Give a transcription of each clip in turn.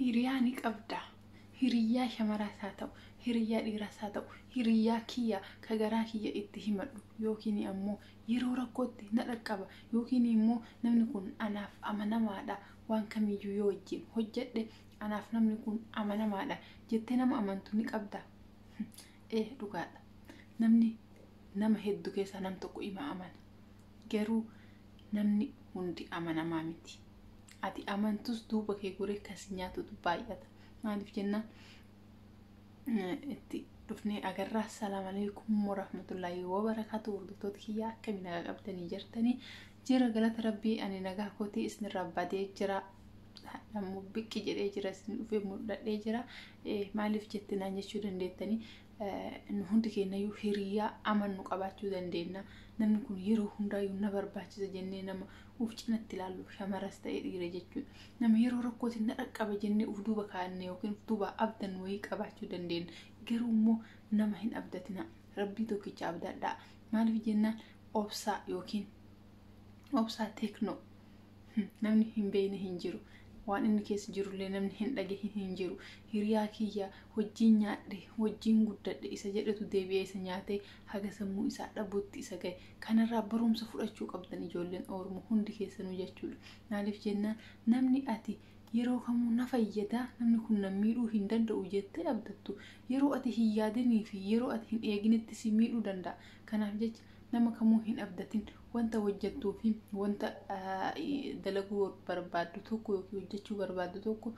Hiriyaa ni qabda. Hiriyyaa shamaraas haa ta'u, hiriyyaa dhiiraas haa ta'u, hiriyyaa kiyya ka garaa kiyya itti himadhu yookiin ammoo yeroo rakkootti na dhaqqaba yookiin immoo namni kun anaaf amanamaadha, waan kamiyyuu yoo wajjin hojjedhe anaaf namni kun amanamaadha jettee nama amantu ni qabda. Ee, dhugaadha. Namni nama hedduu keessaa nam tokko ima amana. Garuu namni hundi amanamaa miti. Ati amantus duuba kee goree kasi nyaatutu baay'ata. Maaliif jennaan itti dhufnee agarraa. Assalamu alaikum warahmatullahi wabarakatuh. Hordoftoota kiyyaa, akkamii nagaa qabdanii jirtanii? Jira, galata Rabbii, ani nagaa kootii isinirraa badee jira. Ammoo biqqi jedhee jira, isin dhufee mul'adhee jira. Maaliif jetti naan jechuu dandeettanii, nu hundi keenyayyuu hiriyaa amannu qabaachuu dandeenya. Namni kun yeroo hundaayyuu na barbaachisa jennee nama uf cinatti ilaallu, shamaras ta'e dhiira jechuudha. Nama yeroo rakkootiin na dhaqqaba jennee uf duuba kaa'anne yookiin uf duuba abdan wayii qabaachuu dandeenya. Garuu immoo nama hin abdatina. Rabbii tokkicha abdadhaa. Maaliif jennaan, obsaa yookiin obsaa teeknoo namni hin beekne hin jiru. Waan inni keessa jirullee namni hin dhagahin hin jiru. Hiriyaa kiyya wajjin nyaadhe, wajjin guddadhe isa jedhetu deebi'ee isa nyaatee haga sammuu isaa dhabuutti isa gahe. Kanarraa barumsa fudhachuu qabdan, ijoolleen Oromoo hundi keessanuu jechuudha. Maaliif jennaan, namni ati yeroo kamuu na fayyada, namni kun na miidhuu hin danda'u jettee abdattu, yeroo ati hin yaadinii fi yeroo ati hin eeginitti si miidhuu danda'a. Kanaaf jecha nama kamuu hin abdatin. Wanta hojjettuu fi wanta dalaguu barbaaddu tokko yookiin hojjechuu barbaaddu tokko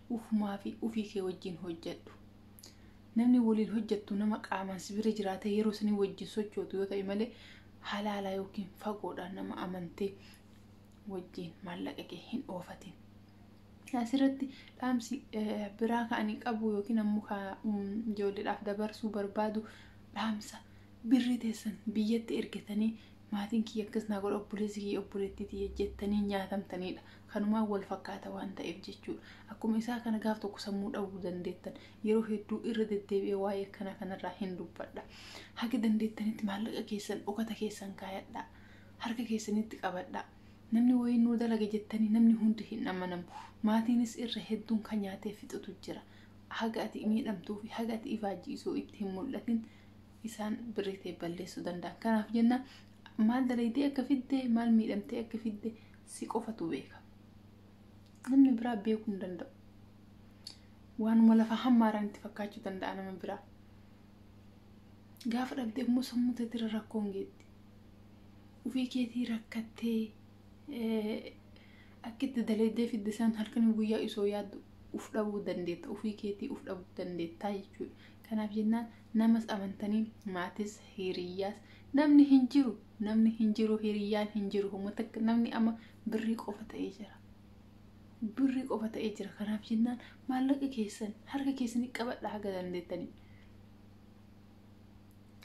ufumaa fi ufii kee wajjin hojjedhu. Namni waliin hojjettu nama qaamaan si bira jiraatee yeroo sanii wajjin sochootu yoo ta'e malee, halaala yookiin fagoodhaan nama amantee wajjin maallaqa kee hin oofatin. Asirratti dhaamsi biraa ka'anii qabu yookiin ammoo ijoolleedhaaf dabarsuu barbaadu, dhaamsa birrii teessan biyyatti ergatanii maatiin kiyya akkas naa godha, obboleessi kiyya, obboleettii tiyya jettanii nyaatamtanidha. Kanumaan wal fakkaata waan ta'eef jechuudha. Akkuma isaa kana gaaf tokko sammuu dhabuu dandeettan. Yeroo hedduu irra deddeebi'ee waa'ee akkana kanarraa hin dubbadha. Haga dandeettanitti maallaqa keessan dhokata keessan kaayadhaa. Harka keessanitti qabadhaa. Namni wayii nuu dalaga jettanii namni hundi hin amanamu. Maatiinis irra hedduun kan nyaatee fixutu jira. Haga ati miidhamtuu fi haga ati ifaajjiisuu itti hin mul'atin isaan birrii ta'e balleessuu danda'an. Kanaaf jenna, maal dalaydee akka fidde, maal miidhamtee akka fidde si qofatu beeka. Namni biraa beekuu hin danda'u. Waanuma lafa hammaaran itti fakkaachuu danda'a nama biraa. Gaafa dhabde immoo sammuu teetirra rakkoon geetti. Ufii keetii rakkattee akka itti dalaydee fidde isaan halkanii guyyaa isoo yaaddu uf dhabuu dandeetta. Ufii keetii uf dhabuu dandeettaa jechuudha. Kanaaf jennaan, namas amantanii, maatis hiriyyaas, namni hin jiru, namni hin jiru, hiriyyaan hin jiru. Uummata namni amma birrii qofa ta'ee jira. Birrii qofa ta'ee jira. Kanaaf jennaan, maallaqa keessan harka keessanii qabadhaa haga dandeettanii.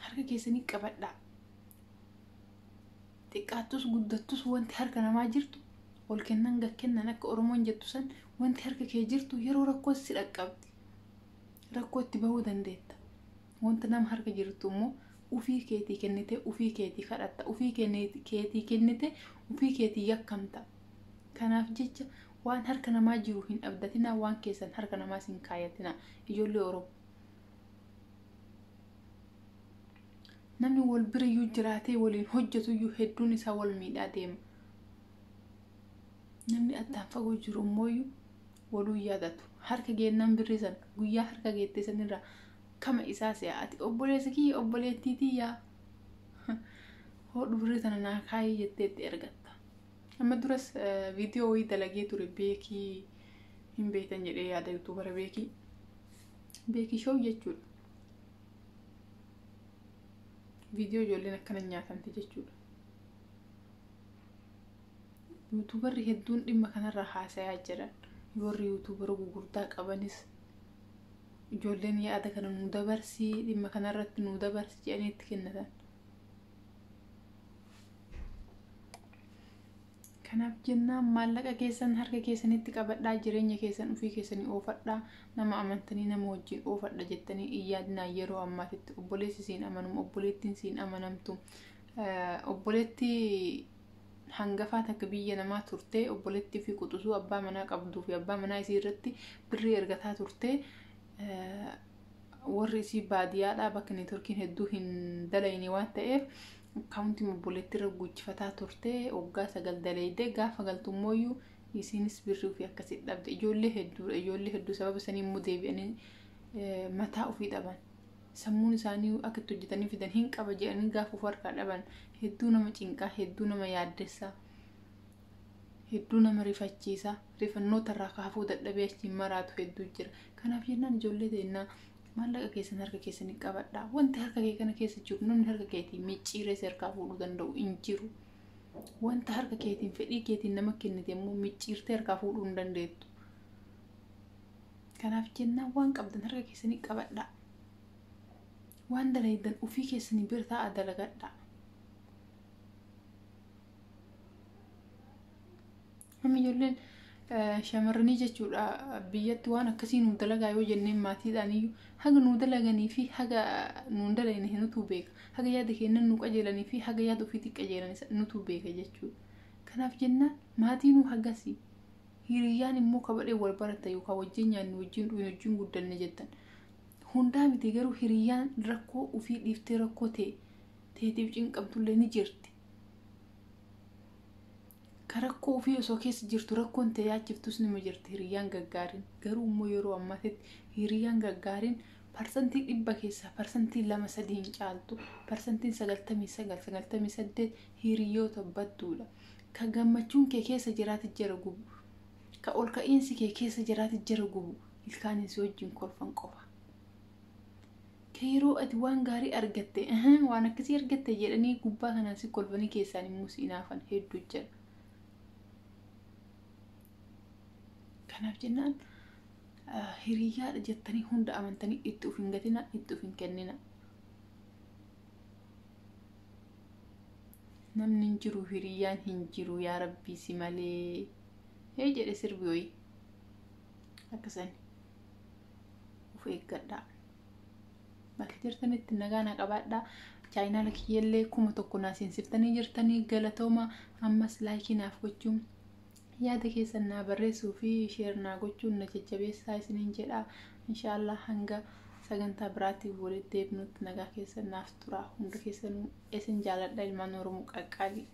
Harka keessanii qabadhaa. Xiqqaattus guddattus wanti harka namaa jirtu ol kennan gad kennan akka Oromoon jettu san, wanti harka kee jirtu yeroo rakkoo si dhaqqabdi. Rakkoo itti bahuu dandeetta. Wanta nama harka jirtu immoo ufii keetii kennite, ufii keetii kadhatta, ufii keetii kennite, ufii keetii yakkamta. Kanaaf jecha waan harka namaa jiru hin abdatinaa, waan keessan harka namaas hin kaayatinaa, ijoollee Oromoo. Namni wal birayyuu jiraatee waliin hojjetuyyuu hedduun isaa wal miidhaa deema. Namni addaan fagoo jiru immooyyuu waluu yaadatu. Harka geennaan birrii sana guyyaa harka geettee sanirraa kama isaa si'a, ati obboleessa kiyya, obboleettii tiyyaa, hodhu birrii tana naa kaayii jetteetti ergatta. Amma duras viidiyoo wayii dalagee ture, beekii hin beektan jedhee yaada, YouTuber beekii. Beekii show jechuudha. Viidiyoo ijoolleen akkana nyaatamte jechuudha. YouTuberri hedduun dhimma kanarraa haasayaa jiran. Warri YouTubera gurguddaa qabanis ijoolleen yaada kana nu dabarsii, dhimma kanarratti nu dabarsi jedhanii itti kennatan. Kanaaf jennaan, maallaqa keessan harka keessanitti qabadhaa, jireenya keessan ofii keessanii oofadhaa. Nama amantanii nama wajjin oofadha jettanii hin yaadinaa. Yeroo ammaatitti obboleessi siin amanamu, obboleettiin siin amanamtu, obboleettii Hangafaa takka biyya namaa turtee obboleettii fi quxisuu abbaa manaa qabduu fi abbaa manaa isii irratti birrii ergataa turtee, warri isii baadiyyaadhaa bakka neetworkiin hedduu hin dalayne waan ta'eef akkaawuntii obboleettii irra guuchifataa turtee waggaa 9 daleeyde. Gaafa galtummooyyuu isiinis birrii ofii akkasii dhabde. Ijoollee hedduudha, ijoollee hedduu sababa sanii immoo deebi'anii mataa ofii dhaban. Sammuun isaanii akka itti hojjetanii fidan hin qaba jedhanii gaafa of harkaa dhaban hedduu nama cinqaa, hedduu nama yaaddessaa, hedduu nama rifachiisa. Rifannoota irraa kaafuu dadhabee achiin maraatu hedduu jira. Kanaaf jennaan ijoollee teennaa, maallaqa keessan harka keessanii qabadhaa. Wanti harka kee kana keessa jiru namni harka keetiin micciiree si harkaa fuudhuu danda'u hin jiru. Wanta harka keetiin fedhii keetiin nama kennite immoo micciirtee harkaa fuudhuu hin dandeettu. Kanaaf jennaan waan qabdan harka keessanii qabadhaa. Waan dalaydan ofii keessanii bira taa'aa dalagadhaa. Amma ijoolleen shamarranii jechuudha biyyatti waan akkasii nuu dalagaa yoo jenneen maatiidhaan iyyuu haga nuu dalaganii fi haga nuun dalagne nutu beeka. Haga yaada kennan nu qajeelanii fi haga yaada ofiitti qajeelan nutu beeka jechuudha. Kanaaf jennaan maatii nu hagasii, hiriyyaan immoo kabadhee wal barata yookaan wajjin nyaanni, wajjin dhugni, wajjin guddanne jettan. Hundaa miti garuu hiriyyaan rakkoo ofii dhiiftee rakkoo ta'e teetiif cinqamtullee ni jirti. Ka rakkoo ofii osoo keessa jirtu rakkoon ta'e yaachiftus nima jirti hiriyyaan gaggaariin. Garuu immoo yeroo ammaatitti hiriyyaan gaggaariin 100% keessaa 2-3% hin caaltu. 99%, 98% hiriyyoota badduudha. Ka gammachuun kee keessa jiraati jara gubu. Ka ol ka'iinsi kee keessa jiraati jara gubu. Ilkaaniin si wajjin kolfan qofa. Ka yeroo ati waan gaarii argatte, waan akkasii argatte jedhanii gubbaa kanaan si kolfanii keessaan immoo si hinaafan hedduu jira. Kanaaf jennaan hiriyyaadha jettanii hunda amantanii itti of hin gatina, itti of hin kennina. Namni hin jiru, hiriyyaan hin jiru, yaa rabbii si malee. Hee jedhe sirbi wayii. Akkasani. Of eeggadhaa. Bakka jirtanitti nagaa naa qabaadhaa. Chaayinaala kiyyallee 1000 naa seensiftanii jirtanii, galatooma. Ammas like naaf gochuun, yaada keessan naa barreessuu fi share naa gochuun na jajjabeessaa isiniin jedha. Inshaallah hanga sagantaa biraatiin walitti deebinutti nagaa keessan naaf tura. Hunda keessanuu isin jaaladha, ilmaan Oromoo qaqqaalii.